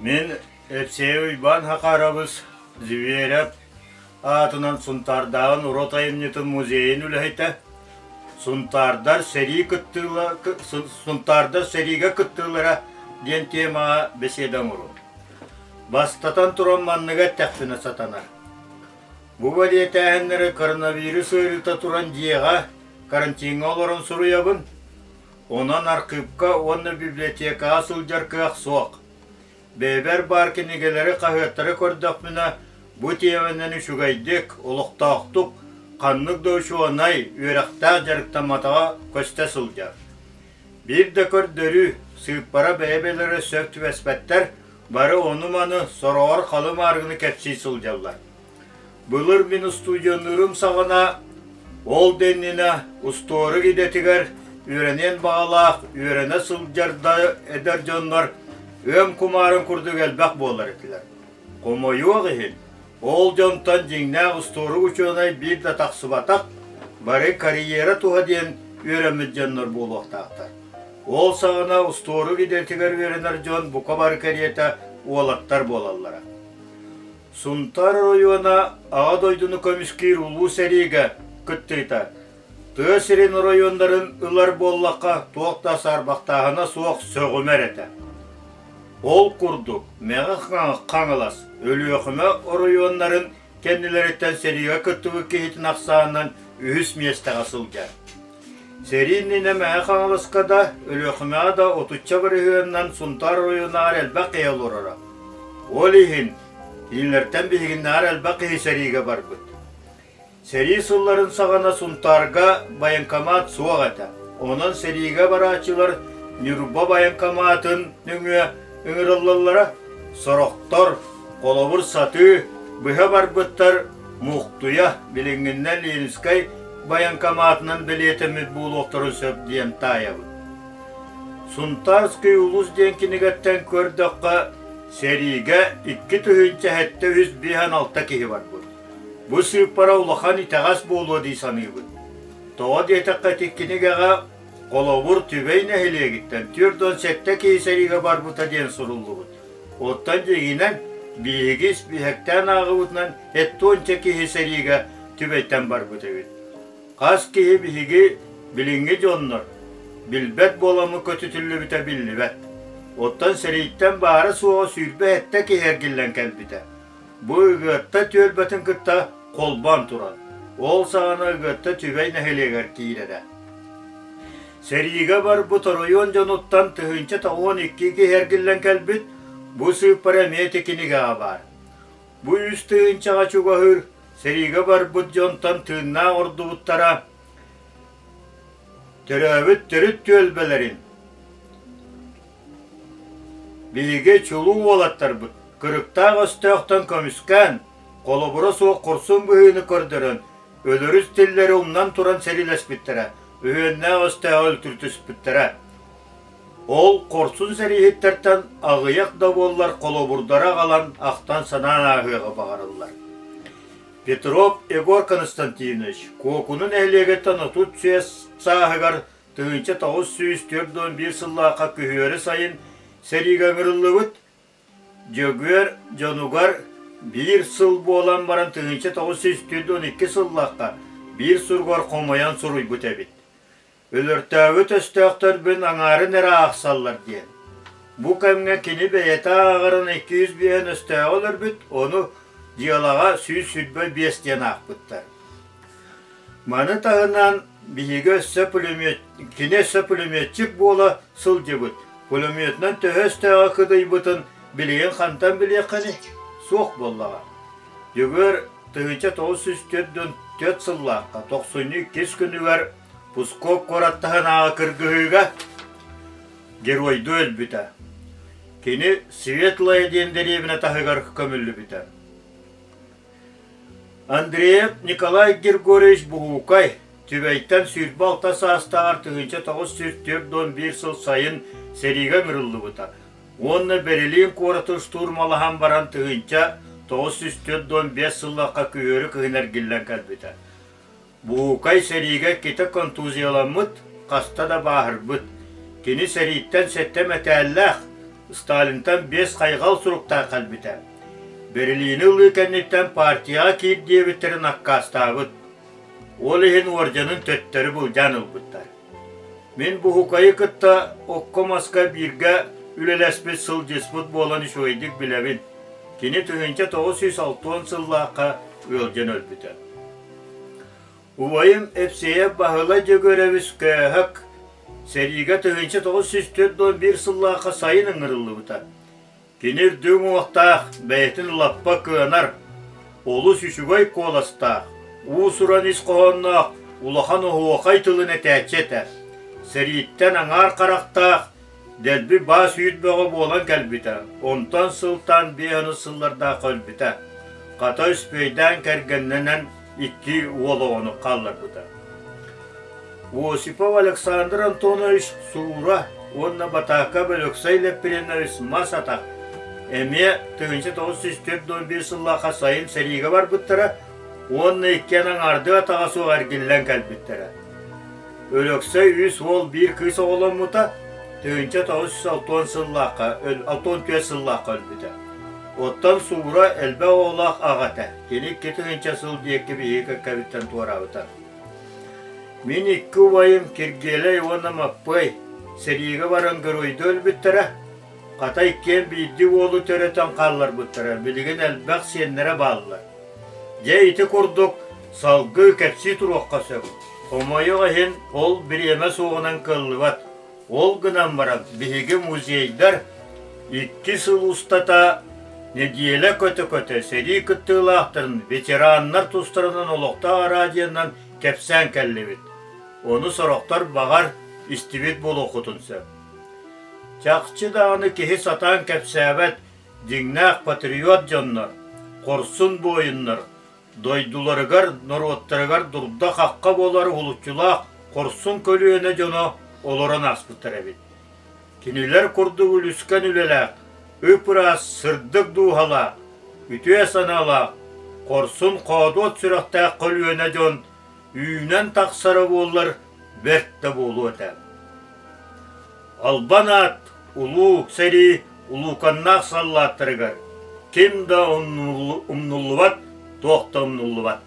Мин Эпсиэй Уйбаан Хахарович Зверев аатынан Сунтаардааҕы норуот айымньытын музейын үлэһитэ, Сунтаардар сэрии кыттыыла Сунтаардар сэриигэ кыттыылара диэн темаҕа беседа оҥоруом. Бастатан туран манныгы эттэхпинэ сатанар. Бу бэлиэтээһиннэри коронавирус ыарыыта туран дьиэҕэ карантиҥҥа олорон суруйабын. Онон архыыпка уонна библиотекаҕа сылдьар кыах суох. Бэйэбэр баар кинигэлэри, хаһыаттары көрдөхпүнэ, бу тиэмэнэн үчүгэйдик, олохтоохтук, ханнык да учуонай, үөрэхтээх дьарыктамматаҕа көстө сылдьар. Биир да көрдөрүү, сыыппара бэйэ-бэйэлэрэ сөп түбэспэттэр, бары ону-маны, сороҕор халы-мааргыны кэпсии сылдьаллар. Былыр мин устудьуоннуурум саҕана, ол да иннинэ устуорук идэтигэр үөрэниэн баҕалаах үөрэнэ сылдьар да эдэр дьоннор ыам кумаарын курдук элбэх буолар этилэр. Хомойуох иһин, ол дьонтон дьиҥнээх устуорук учуонай биир да тахсыбатах, бары карьера туһа диэн үөрэммит дьоннор буолуохтаахтар. Ол саҕана устуорук идэтигэр үөрэнэр дьон бука бары кэриэтэ уолаттар буолаллара. Сунтаар оройуона Аҕа дойдуну көмүскүүр улуу сэриигэ кыттыыта тыа сирин оройуоннарын ылар буоллахха туох да саарбахтааһына суох сөҕүмэр этэ. Ол курдук Мэҥэ Хаҥалас, Өлүөхүмэ оройуоннарын кэннилэриттэн сэриигэ кыттыбыт киһитин ахсаанынан үһүс миэстэҕэ сылдьар. Сэрии иннинэ Мэҥэ Хаҥаласка да, Өлүөхүмэҕэ да отучча бырыһыанынан Сунтаар оройуонугар элбэх киһи олороро. Ол иһин кинилэртэн биһигиннээҕэр элбэх киһи сэриигэ барбыт. Сэрии сылларын саҕана Сунтаарга военкомат суох этэ. Онон сэриигэ барааччылар Ньурба военкоматын нөҥүө ыҥырыллаллара. Сорохтор, холобур сатыы, быһа барбыттар Мухтуйа, билиҥҥиннэн Ленинскэй военкоматынан бэлиэтэммит буолуохтарын сөп диэн таайабыт. Сунтарский улус диэн кинигэттэн көрдөххө, сэриигэ 2703 56 киһи барбыт. Бу сыыппара улахан итэҕэс буолуо дии саныыбын. Тоҕо диэтэххэ ити кинигэҕэ холобур Түбэй нэһилиэгиттэн 47 киһи сэриигэ барбыта диэн суруллубут. Оттон дьиҥинэн, биһиги испииһэктээн ааҕыбытынан эттуонча киһи сэриигэ Түбэйтэн барбыт эбит. Хас киһи биһиги билиҥҥи дьоннор билбэт буоламмыт көтүтүллүбүтэ биллибэт. Оттон сэрииттэн баара-суоҕа 27 киһи эргиллэн кэлбитэ. Бу Ыгыатта түөлбэтин кытта холбоон туран, ол саҕана Ыгыатта Түбэй нэһилиэгэр киирэрэ. Сэриигэ барбыт оройуон дьонуттан 1092 киһи эргиллэн кэлбит, бу сыыппара эмиэ ити кинигэҕэ баар. Бу үс тыһыынчаҕа чугаһыыр сэриигэ барбыт дьонтон тыыннаах ордубуттара төрөөбүт төрүт түөлбэлэрин биһиги чулуу уолаттарбыт кырыктаах өстөөхтөн көмүскээн, холобура суох хорсун быһыыны көрдөрөн, өлөрүс тиллэри умнан туран сэриилэспиттэрэ, үһүөннээх өстөөҕү өлтүртүспүттэрэ. Ол хорсун сэрииһиттэртэн аҕыйах да буоллар холобурдары аҕалан ахтан-санаан ааһыаҕы баҕарыллар. Петров Егор Константинович Куокуну нэһилиэгиттэн 33 сааһыгар 1941 сыллаахха күһүөрү сайын сэриигэ ыҥырыллыбыт Дьөгүөр дьонугар биир сыл буолан баран 1942 сыллаахха биир суругар хомойон суруйбут эбит. Өлөртөөбүт өстөөхтөрбүн аҥаарын эрэ аахсаллар диэн. Бу кэмҥэ кини бэйэтэ ааҕарын 205 өстөөҕү өлөрбүт, ону дьыалаҕа 125 диэн аахпыттар. Маны таһынан биһиги өссө пулемет, кини өссө пулеметчик буола сылдьыбыт. Пулеметынан төһө өстөөҕө кыдыйбытын билигин хантан билиэххиний? Суох буоллаҕа. Дьөгүөр 1944 сыллаахха тохсунньу иккис күнүгэр Псков куорат таһынааҕы кыргыһыыга геройдуу өлбүтэ. Кини Светлая диэн дэриэбинэ таһыгар көмүллүбүтэ. Андреев Николай Григорьевич Буһуукай Түбэйтэн 26 саастааҕар 1941 сыл сайын сэриигэ ыҥырыллыбыта уонна Берлин куораты штурмалаһан баран 1945 сыллаахха күһүөрү кыһын эргиллэн кэлбитэ. Буһуукай сэриигэ иккитэ контузияламмыт, хаста да бааһырбыт. Кини сэрииттэн сэттэ мэтээллээх. Сталинтан биэс хайҕал суруктаах кэлбитэ. Берлини ылыы кэнниттэн партияҕа киир диэбиттэрин аккаастаабыт. Ол иһин уордьанын төттөрү былдьаан ылбыттар. Мин Буһукайы кытта окко-маска бииргэ үлэлэспит сылдьыспыт буолан үчүгэйдик билэбин. Кини 1960 сыллаахха ыалдьан өлбүтэ. Убайым Эпсиэйэп Баһылай Дьөгүөрэбис Көөһөк сэриигэ 1941 сыллаахха сайын ыҥырыллыбыта. Кини үрдүк уҥуохтаах, бэйэтин лаппа кыанар, олус үчүгэй куоластаах, уус-уран ис хоһоонноох улахан оһуохай тылын этээччи этэ. Сэрииттэн аҥаар харахтаах, дэлби баас-үүт бөҕө буолан кэлбитэ, онтон сылтаан биэс сыллардаах өлбүтэ. Хата үспүөйдээн кэргэннэнэн икки уол оҕону хаалларбыта. Осипов Александр Антонович Суура уонна Батаакап Өлөксөй Лэппириэнович Мас Атах эмиэ 1941 сыллаахха сайын сэриигэ барбыттара уонна иккиэн аҥаардыы атаҕа суох эргиллэн кэлбиттэрэ. Өлөксөй үс уол биир кыыс оҕоломмута, 1960 сыллаахха 64 сыллаахха өлбүтэ. Оттон Суура элбэх оҕолоох аҕа этэ, кини 2000 сыл диэки биһиги кэккэбиттэн туораабыта. Мин икки убайым Киргиэлэй уонна Маппыай сэриигэ баран геройдуу өлбүттэрэ, хата иккиэн биирдии уолу төрөтөн хаалларбыттара, билигин элбэх сиэннэрэ бааллар. Дьэ ити курдук салгыы кэпсии туруохха сөп. Хомойуох иһин ол бириэмэ суоҕунан кыаллыбат. Ол гынан баран биһиги музейдар икки сыл устата нэдиэлэ көтө-көтө сэрии кыттыылаахтарын, ветераннар тустарынан олохтоох араадьыйанан кэпсээн кэллибит. Ону сорохтор баҕар истибит буолуоххутун сөп. Чахчы даҕаны киһи сатаан кэпсээбэт дьиҥнээх патриот дьоннор, хорсун буойуннар, дойдуларыгар, норуоттарыгар дурда-хахха буолар уһулуччулаах хорсун көлүөнэ дьоно олорон ааспыттар эбит. Кинилэр курдук үлүскэн үлэлээх, ып-ыраас, сырдык дууһалаах, үтүө санаалаах, хорсун-хоодуот сүрэхтээх көлүөнэ дьон үүнэн тахсара буоллар бэрт да буолуо этэ. Албан аат улуу сэрии улууканнаах саллааттарыгар ким да умнуллубат, туох да умнуллубат.